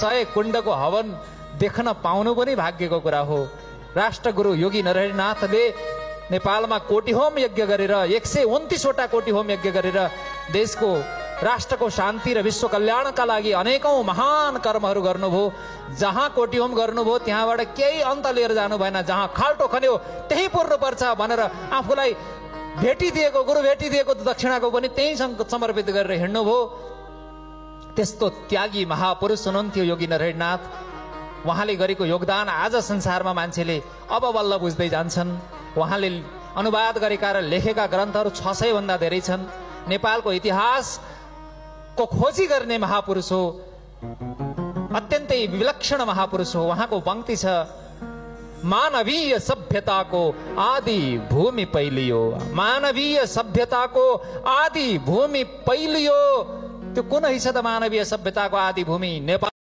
100 कुण्डको हवन देख्न पाउनु पनि भाग्यको कुरा हो। राष्ट्रगुरु योगी नरहरिनाथले नेपालमा कोटी होम यज्ञ गरेर 129 वटा कोटी होम यज्ञ गरेर देशको राष्ट्रको शान्ति र विश्व कल्याणका लागि अनेकौं महान कर्महरू गर्नुभयो। जहाँ कोटी होम गर्नुभयो त्यहाँबाट केही अन्त लिएर जानु भएन। जहाँ खाल्टो खन्यो त्यही पुर्नुपर्छ भनेर आफूलाई भेटिदिएको गुरु भेटिदिएको दक्षिणाको पनि त्यही समर्पित गरेर हिँड्नुभयो। त्यस्तो त्यागी महापुरुष हुनुहुन्थ्यो योगी नरहरिनाथ। उहाँले गरेको योगदान आज संसारमा मान्छेले अब बल्ल बुझ्दै जान्छन्। उहाँले अनुवाद गरेका र लेखेका ग्रन्थहरू 600 भन्दा धेरै छन्। नेपालको इतिहासको खोजी गर्ने महापुरुष हो, अत्यन्तै विलक्षण महापुरुष हो। उहाँको पंक्ति छ, मानवीय सभ्यताको आदि भूमि पहिलियो। मानवीय सभ्यताको आदि भूमि पहिलियो। त्यो कुन हिस्सा त मानवीय सभ्यताको आदि भूमि? नेपाल